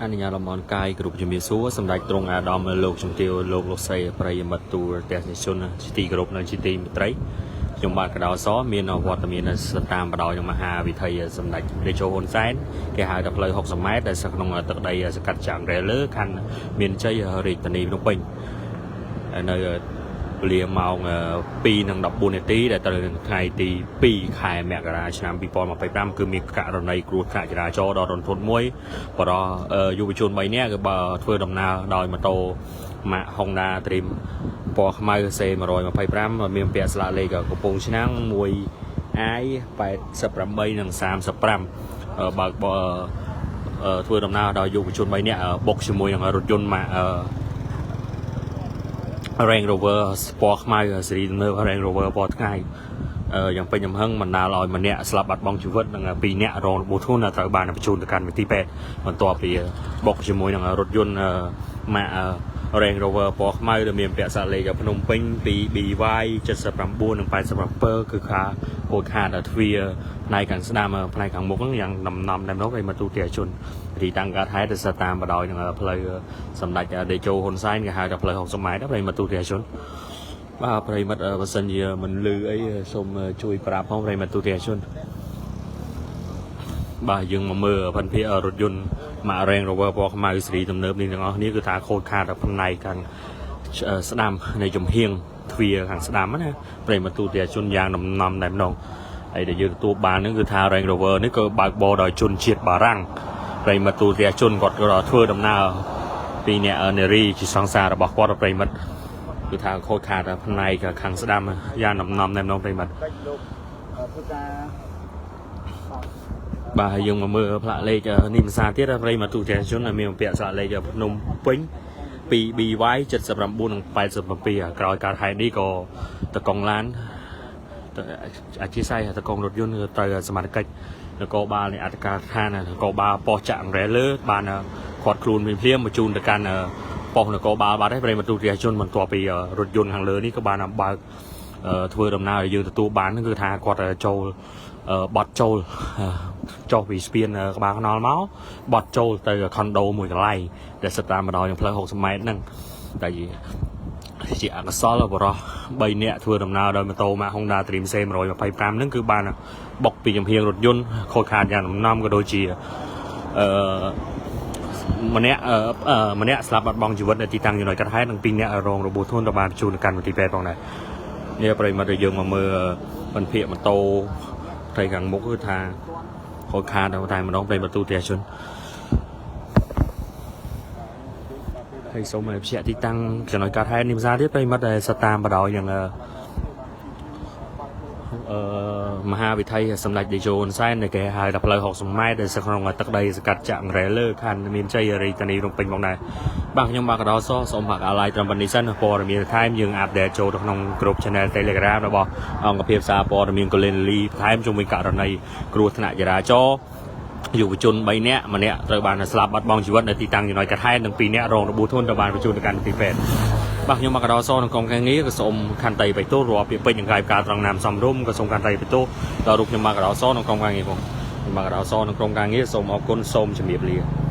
អនុញ្ញាតលំអរកាយគ្រប់ជំរាបសួរសម្ដេចទ្រង់អាដាមលោកជំទាវលោកលោកស្រីប្រិយមិត្តទូរទស្សនិកជនជាទីគោរពនិងជាទីមេត្រីខ្ញុំបាទកដោសមានវត្តមានស្តាមបដោយនឹងមហាវិថីសម្ដេចព្រះជោហ៊ុនសែនគេហៅថាផ្លូវ60ម៉ែត្រដែលស្ថិតក្នុងទឹកដីសង្កាត់ចាក់រែលើខណ្ឌមានជ័យរាជធានីភ្នំពេញនៅវេលាម៉ោង2:14នាទីដែលត្រូវនឹងថ្ងៃទី2ខែមករាឆ្នាំ2025គឺមានករណីគ្រោះថ្នាក់ចរាចរណ៍ដ៏រន្ធត់មួយបរិយុវជន3នាក់គឺបើធ្វើដំណើរដោយម៉ូតូម៉ាក Honda Dream ពណ៌ខ្មៅ C125 មានពាក់ស្លាកលេខកំពង់ឆ្នាំង1 I 88និង35បើកធ្វើដំណើរដោយយុវជន3នាក់បុកជាមួយនឹងរថយន្តម៉ាក Range Rover ពណ៌ខ្មៅស៊េរីទំនើប Range Rover ពណ៌ថ្ងៃយ៉ាងពេញចំហឹងបណ្ដាលឲ្យម្នាក់ស្លាប់បាត់បង់ជីវិតនិងពីរនាក់រងរបួសធ្ងន់ត្រូវបានបញ្ជូនទៅកាន់មន្ទីរពេទ្យបន្ទាប់ពីបុកជាមួយនឹងរថយន្តម៉ាក Range Rover ពណ៌ខ្មៅដែលមានពាក់ស្លាកលេខភ្នំពេញ 2BY 79និង87គឺខាខូចខាតទ្វារផ្នែកខាងស្ដាំផ្នែកខាងមុខហ្នឹងយ៉ាងដំណំតែម្ដងឲ្យមកទូទាជនទីតាំងកើតហេតុដែលស្ថិតតាមបណ្ដោយនឹងផ្លូវសម្ដេចតេជោហ៊ុនសែនគេហៅថាផ្លូវ60ម៉ែត្រប្រិយមិត្តទូទាជនបាទប្រិយមិត្តបើសិនជាមិនលឺអីសូមជួយប្រាប់ផងប្រិយមិត្តទូទាជនបាទយើងមកមើលផនភារថយន្តម៉ាក Range Rover ពណ៌ខ្មៅស៊េរីទំនើបនេះទាំងអស់គ្នាគឺថាខូចខាតផ្នែកខាងស្ដាំនៃចំហៀងទ្វារខាងស្ដាំណាប្រិយមិត្តទូទាជនយ៉ាងដំណំតែម្ដងហើយដែលយើងទទួលបានហ្នឹងគឺថា Range Rover នេះក៏បើកបរដោយជនជាតិបារាំងប្រិយមិត្តទូទាជនគាត់ក៏ធ្វើដំណើរពីអ្នកនារីជាសង្សាររបស់គាត់ប្រិយមិត្តគឺថាខូចខាតផ្នែកខាងស្ដាំយ៉ាងដំណំតែម្ដងប្រិយមិត្ត កិច្ចលោកធ្វើការ បាទហើយយើងមកមើលផ្លាកលេខនេះភាសាទៀតប្រិយមិត្តទូទាំងជនដែលមានបំពាក់ស្លាកលេខភ្នំពេញ 2BY 79និង87ក្រោយកើតហេតុនេះក៏តកងឡានអធិស្ឋានតកងរថយន្តទៅសមត្ថកិច្ចនគរបាលនៃអធិការដ្ឋាននគរបាលប៉ុស្តិ៍ចាក់អង្រែលើបានខាត់ខ្លួនភ្លាមៗបញ្ជូនទៅកាន់ប៉ុស្តិ៍នគរបាលបាត់ហើយប្រិយមិត្តទូទាំងជនបន្ទាប់ពីរថយន្តខាងលើនេះក៏បានបើកធ្វើដំណើរឲ្យយើងទទួលបានគឺថាគាត់ចូលបត់ចូលចុះពីស្ពានក្បាលខ្នល់មកបត់ចូលទៅខុនដូមួយកន្លែងដែលស្ថិតតាមបណ្ដោយនឹងផ្លូវ60ម៉ែត្រហ្នឹងតែជាអកុសលបរោះ3នាក់ធ្វើដំណើរដោយម៉ូតូម៉ាក Honda Dream C 125ហ្នឹងគឺបានបុកពីចំហៀងរថយន្តខូចខាតយ៉ាងដំណំក៏ដូចជាអឺម្នាក់ម្នាក់ស្លាប់បាត់បង់ជីវិតនៅទីតាំងចំណុចកាត់ហេតុនិង2នាក់រងរបួសធ្ងន់ទៅបានបញ្ជូនទៅកាន់មន្ទីរពេទ្យផងដែរនេះប្រិយមិត្តដែលយើងមកមើលបន្ភាកម៉ូតូផ្ទៃខាងមុខគឺថាខូចខាតតែម្ដងប្រិយមិត្តទូទាំងជនហើយសូមឲ្យបញ្ជាក់ទីតាំងចំណុចកាត់ហេតុនេះភាសាទៀតប្រិយមិត្តដែលស្ថិតតាមបណ្ដោយនឹងអឺមហាវិថីសម្ដេចតេជោហ៊ុនសែនដែលគេហៅថាផ្លូវ60ម៉ែត្រដែលស្ថិតក្នុងទឹកដីសង្កាត់ចាក់អង្រែលើខណ្ឌមានជ័យរាជធានីភ្នំពេញមកដែរបាទខ្ញុំបាទកដោសសូមផាកអាឡ័យត្រឹមប៉ុណ្្នេះសិនព័ត៌មានថែមយើង update ចូលទៅក្នុងក្រុម Channel Telegram របស់អង្គភាពសារព័ត៌មានកូលេនលីថែមជុំវិញករណីគ្រោះថ្នាក់ចរាចរណ៍យុវជន3នាក់ម្នាក់ត្រូវបានស្លាប់បាត់បង់ជីវិតនៅទីតាំងចំណុចកាត់ហេតុនិង2នាក់រងរបួសធ្ងន់ត្រូវបានបញ្ជូនទៅកាន់មន្ទីរពេទ្យបាទខ្ញុំមកកដោសក្នុងក្រុមការងារក៏សូមខន្តីបៃតងរាល់ពាក្យពេចន៍និងកាយការត្រង់ណាមសំរុំក៏សូមខន្តីបៃតងដល់រូបខ្ញុំមកកដោសក្នុងក្រុមការងារផងខ្ញុំមកកដោសក្នុងក្រុមការងារសូមអរគុណសូមជម្រាបលា។